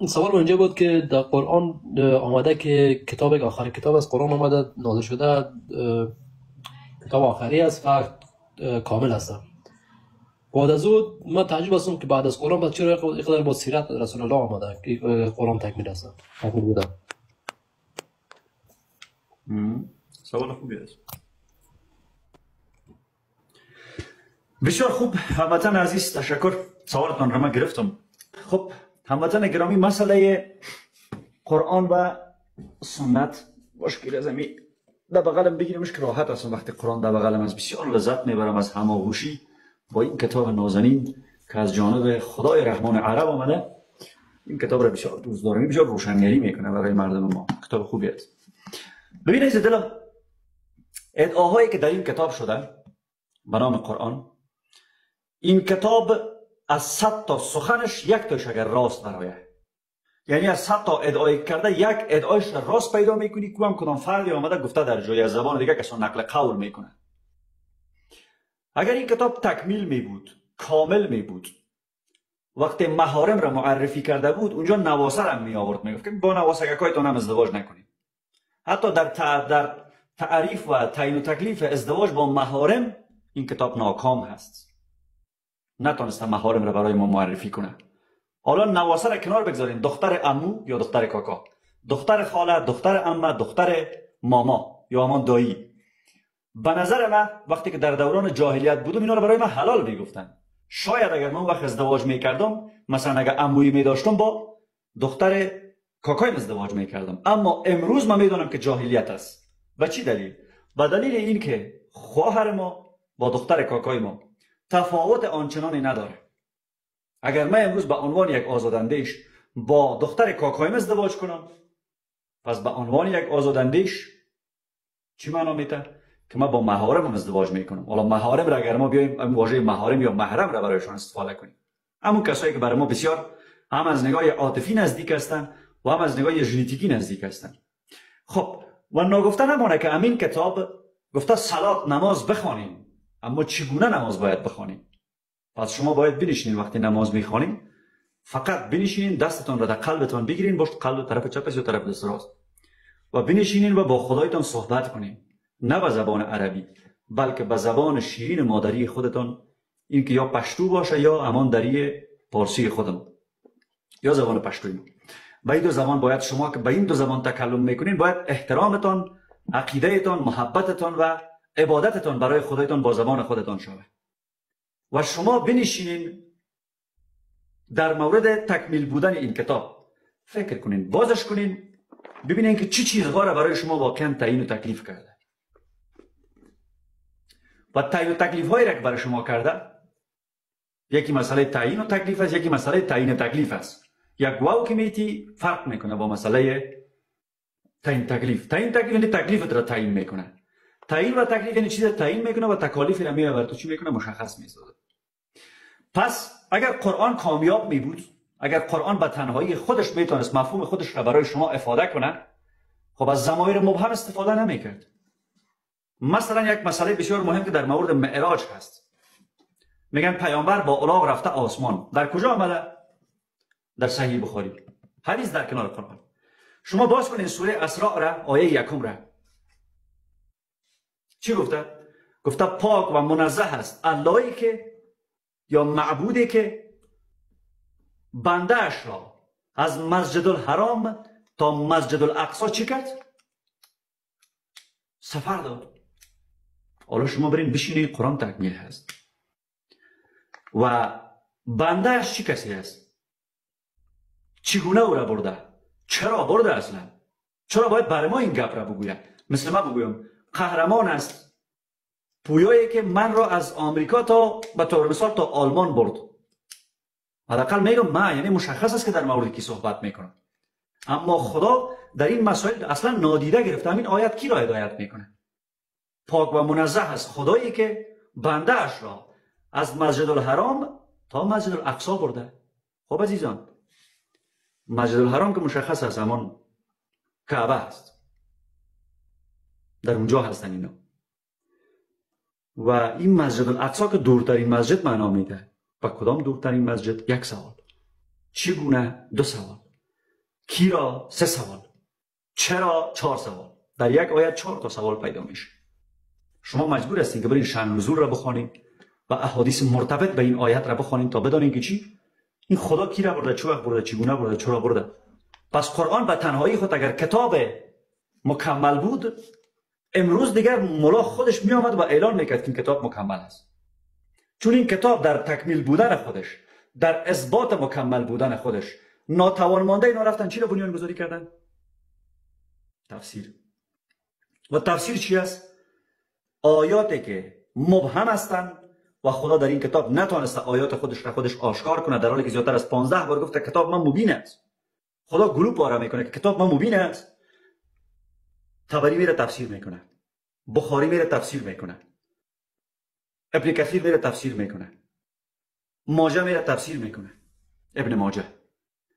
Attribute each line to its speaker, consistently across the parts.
Speaker 1: سوال اینجا بود که در قرآن آمده که کتاب آخر کتاب از قرآن آمده نازل شده، کتاب آخری است و کامل است. بعد از او من تعجب هستم که بعد از قرآن بعد چرا اینقدر با سیرت رسول الله آمده که قرآن تکمیل است، تکمیل بوده.
Speaker 2: سوال خوبی است. بسیار خوب هموطن عزیز، تشکر، سوالتان را من گرفتم. خب هموطن گرامی، مسئله قرآن و سنت باش که لازمی در بغلم بگیرمش که راحت هستم. وقتی قرآن در بغلم از بسیار لذت میبرم از هماغوشی با این کتاب نازنین که از جانب خدای رحمان عرب آمده. این کتاب را بسیار دوست دارم، بسیار روشنگری میکنه برای مردم ما، کتاب خوبی است. ببینید عزیز دلم، ادعاهایی که در این کتاب شده به نام قرآن، این کتاب از 100 تا سخنش یک تاش اگر راست برایه، یعنی از 100 تا ادعای کرده یک ادعایش راست پیدا میکنی، که هم کدام فردی آمده گفته در جای از زبان دیگه کسان نقل قول میکنه. اگر این کتاب تکمیل می بود، کامل می بود، وقتی محارم را معرفی کرده بود اونجا نواسه را می آورد، می گفت که با نواسگکایتان هم ازدواج نکنید. حتی در تعریف و تعیین و تکلیف ازدواج با محارم این کتاب ناکام هست، نتونسته محارم را برای ما معرفی کنه. حالا نواسه را کنار بگذاریم، دختر عمو یا دختر کاکا، دختر خاله، دختر عمه، دختر ماما یا همان دایی. به نظر من وقتی که در دوران جاهلیت بودم اینا رو برای من حلال میگفتن. شاید اگر من وقت ازدواج میکردم، مثلا اگر عمویی میداشتم با دختر کاکایم ازدواج میکردم. اما امروز من میدونم که جاهلیت است. و چی دلیل؟ به دلیل این که خواهر ما با دختر کاکای ما تفاوت آنچنانی نداره. اگر من امروز به عنوان یک آزاداندیش با دختر کاکایم ازدواج کنم، پس به عنوان یک آزاداندیش چی معنا میده؟ که من با محارم ازدواج میکنم. حالا محارم را اگر ما بیایم واژه محارم یا محرم را برایشان استفاده کنیم، همون کسایی که برای ما بسیار هم از نگاه عاطفی نزدیک هستن و هم از نگاه ژنتیکی نزدیک هستن. خب و ناگفته نمانه که امین کتاب گفته صلات نماز بخوانیم، اما چگونه نماز باید بخوانیم؟ پس شما باید بنشینین وقتی نماز میخوانیم، فقط بنشینین، دستتان را در قلبتان بگیرین، باش قلب طرف چپ است یا طرف دست راست، و بنشینین و با خدایتان صحبت کنین، نه به زبان عربی بلکه به زبان شیرین مادری خودتان، این که یا پشتو باشه یا همان دری پارسی خودم یا زبان پشتوی ما. به این دو زبان باید شما که به این دو زبان تکلم میکنین، باید احترامتان، عقیدهتان، محبتتان و عبادتتان برای خدایتان با زبان خودتان شود. و شما بنشینین در مورد تکمیل بودن این کتاب فکر کنین، بازش کنین، ببینین که چی چیزها را برای شما واقعا تعیین و تکلیف کرده و تعیین و تکلیف هایی را که برای شما کرده. یکی مسئله تعیین و تکلیف است، یکی مسئله تعیین تکلیف است. یک واو که میتی فرق میکنه با مسئله تعیین تکلیف. تعیین تکلیف یعنی تکلیفت را تعیین میکنه. تعیین و تکلیف یعنی چیز تعیین میکنه و تکالیف را میآورد تو چی میکنه؟ مشخص میسازه. پس اگر قرآن کامیاب میبود، اگر قرآن به تنهایی خودش میتونست مفهوم خودش را برای شما افاده کنه، خب از ضمایر مبهم استفاده نمیکرد. مثلا یک مسئله بسیار مهم که در مورد معراج هست، میگن پیامبر با الاغ رفته آسمان. در کجا آمده؟ در صحیح بخاری، حدیث در کنار قرآن. شما باز کنین سوره اسراء را، آیه یکم را، چی گفته؟ گفته پاک و منزه است اللهی که یا معبودی که بنده اش را از مسجد الحرام تا مسجد الاقصی چی کرد؟ سفر داد. حالا شما برین بشینید قرآن تکمیل هست و بنده اش چی کسی هست؟ چگونه او را برده؟ چرا برده اصلا؟ چرا باید برای ما این گپ را بگوید؟ مثل من بگویم قهرمان است پویایی که من را از آمریکا تا به طور مثال تا آلمان برد. حداقل میگم من، یعنی مشخص است که در مورد کی صحبت میکنم. اما خدا در این مسائل اصلا نادیده گرفته. همین آیت کی را هدایت میکنه؟ پاک و منزه است خدایی که بنده اش را از مسجد الحرام تا مسجد الاقصی برده. خب عزیزان، مسجد الحرام که مشخص است همان کعبه است، در اونجا هستن اینا. و این مسجد الاقصی که دورترین مسجد معنا میده. و کدام دورترین مسجد؟ یک سوال. چگونه؟ دو سوال. کی را؟ 3 سوال. چرا؟ 4 سوال. در یک آیت 4 تا سوال پیدا میشه. شما مجبور هستین که برین شأن نزول را بخوانید و احادیث مرتبط به این آیت را بخوانید تا بدانید که چی؟ این خدا کی را برده، چه وقت برده، چگونه برده، چرا برده. پس قرآن به تنهایی خود اگر کتاب مکمل بود، امروز دیگر ملا خودش می آمد و اعلان میکرد که این کتاب مکمل است. چون این کتاب در تکمیل بودن خودش، در اثبات مکمل بودن خودش ناتوان مانده، اینا رفتن چی را بنیان گذاری کردن؟ تفسیر. و تفسیر چی است؟ آیاتی که مبهم هستند و خدا در این کتاب نتانسته آیات خودش را خودش آشکار کنه، در حالی که زیادتر از 15 بار گفته کتاب من مبین است. خدا گلو پاره میکنه که کتاب من مبین است. طبری میره تفسیر میکنه، بخاری میره تفسیر میکنه، ابن کثیر میره تفسیر میکنه، ماجه میره تفسیر میکنه، ابن ماجه.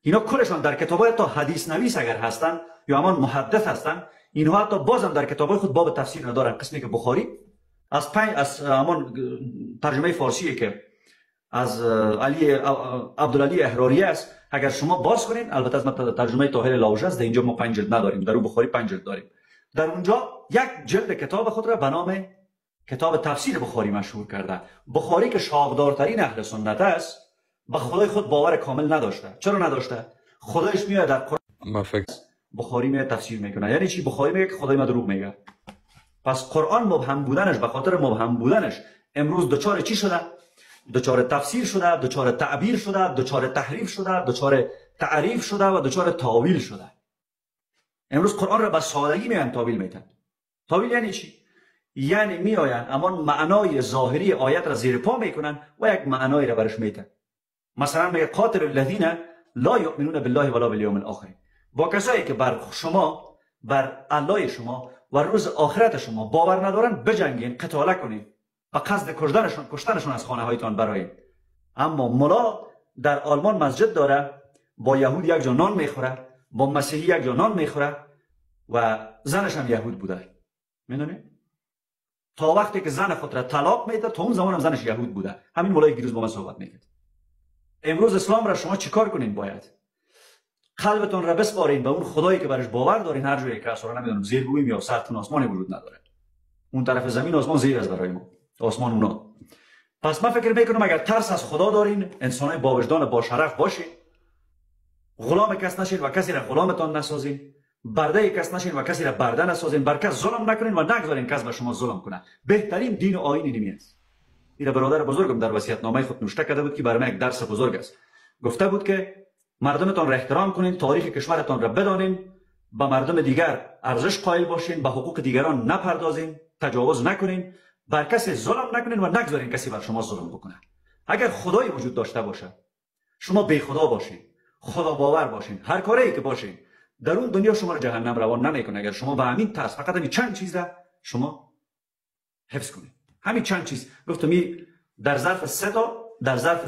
Speaker 2: اینا کلشان در کتابای تا حدیث نویس اگر هستن یا همان محدث هستن، اینها حتی بازم در کتابای خود باب تفسیر ندارن. قسمی که بخاری از پنج از همان ترجمه فارسیه که از علی عبدالعلی احراری است، اگر شما باز کنین، البته از ترجمه طاهر لاوژه است، در اینجا ما 5 جلد نداریم، در او بخاری 5 جلد داریم. در اونجا یک جلد کتاب خود را به نام کتاب تفسیر بخاری مشهور کرده. بخاری که شاخدارترین اهل سنت است، به خدای خود باور کامل نداشته. چرا نداشته؟ خدایش میاد در قرآن، بخاری میاد تفسیر میکنه. یعنی چی؟ بخاری میگه که خدای ما دروغ میگه. پس قرآن مبهم بودنش، به خاطر مبهم بودنش امروز دچار چی شده؟ دچار تفسیر شده، دچار تعبیر شده، دچار تحریف شده، دچار تعریف شده و دچار تاویل شده. امروز قرآن را به سادگی میان تاویل میتن. تاویل یعنی چی؟ یعنی میآیند اما معنای ظاهری آیت را زیر پا میکنن و یک معنای را برش میتن. مثلا میگه قاتل الذین لا یؤمنون بالله ولا بالیوم الاخر. با کسایی که بر شما، بر الله شما و روز آخرت شما باور ندارن بجنگین، قتاله کنین، با قصد کشتنشون از خانه هایتان برایین. اما ملا در آلمان مسجد داره، با یهود یک جا نان میخوره، با مسیحی یک جا نان میخوره و زنش هم یهود بوده. میدونی؟ تا وقتی که زن خود را طلاق میده، تا اون زمان هم زنش یهود بوده. همین مولای دیروز با من صحبت میکرد. امروز اسلام را شما چیکار کنین؟ باید قلبتون را بسپارین به اون خدایی که برش باور دارین. هر جایی که اصلا نمیدونم زیر بویم یا سرتون آسمانی وجود نداره، اون طرف زمین آسمان زیر از برای ما، آسمان اونا. پس من فکر میکنم اگر ترس از خدا دارین، انسانای با وجدان با شرف باشین، غلام کس نشین و کسی را غلامتان نسازین، برده کس نشین و کسی را برده نسازین، بر کس ظلم نکنین و نگذارین کس به شما ظلم کنه. بهترین دین و آیین اینمی است. این برادر بزرگم در وصیت‌نامه خود نوشته کرده بود که برای من یک درس بزرگ است. گفته بود که مردمتان را احترام کنین، تاریخ کشورتان را بدانین، به مردم دیگر ارزش قائل باشین، به حقوق دیگران نپردازین، تجاوز نکنین، بر کسی ظلم نکنین و نگذارین کسی بر شما ظلم بکنه. اگر خدایی وجود داشته باشه، شما بی خدا باشین، خدا باور باشین، هر کاری که باشین، در اون دنیا شما رو جهنم روان نمیکنه. اگر شما به همین ترس فقط همین چند چیز را شما حفظ کنید، همین چند چیز گفتم، در ظرف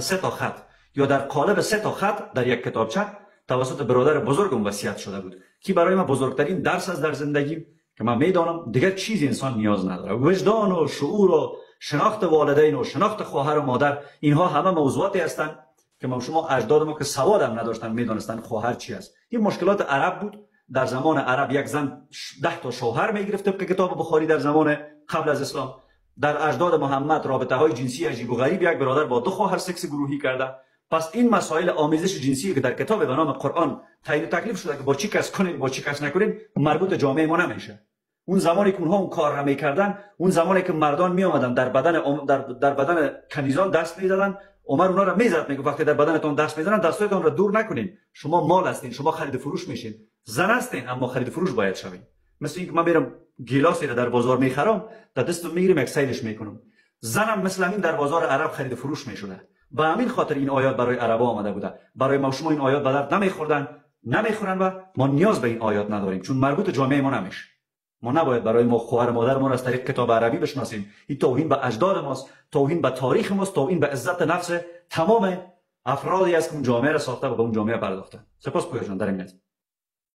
Speaker 2: سه تا خط یا در قالب 3 تا خط در یک کتابچه توسط برادر بزرگم وصیت شده بود که برای من بزرگترین درس است در زندگی که من میدانم دیگر چیز انسان نیاز نداره. وجدان و شعور و شناخت والدین و شناخت خواهر و مادر، اینها همه موضوعاتی هستند که ما شما اجداد ما که سواد هم نداشتن میدانستن خواهر چی است. این مشکلات عرب بود. در زمان عرب یک زن 10 تا شوهر میگرفت طبق کتاب بخاری در زمان قبل از اسلام. در اجداد محمد رابطه های جنسی عجیب و غریب، یک برادر با 2 خواهر سکس گروهی کرده. پس این مسائل آمیزش جنسی که در کتاب به نام قرآن تعیین تکلیف شده که با چی کس کنین با چی کس نکنین، مربوط جامعه ما نمیشه. اون زمانی که اونها اون کار را میکردن، اون زمانی که مردان میآمدن در بدن در بدن کنیزان دست میزدن، عمر اونا را میزد، میگفت وقتی در بدنتون دست میزنن دستایتون را دور نکنین، شما مال هستین، شما خرید فروش میشین، زن هستین اما خرید فروش باید شوین. مثل اینکه من میرم گیلاسی را در بازار میخرم، در دستم میگیرم یک سیلش میکنم. زنم مثل همین در بازار عرب خرید فروش میشده. به همین خاطر این آیات برای عربا آمده بوده. برای ما شما این آیات به درد نمیخورن و ما نیاز به این آیات نداریم چون مربوط جامعه ما نمیشه. ما نباید برای ما خواهر مادر ما را از طریق کتاب عربی بشناسیم. این توهین به اجداد ماست، توهین به تاریخ ماست، توهین به عزت نفس تمام افرادی است که اون جامعه را ساخته و به اون جامعه پرداخته. سپاس پویا جان در این.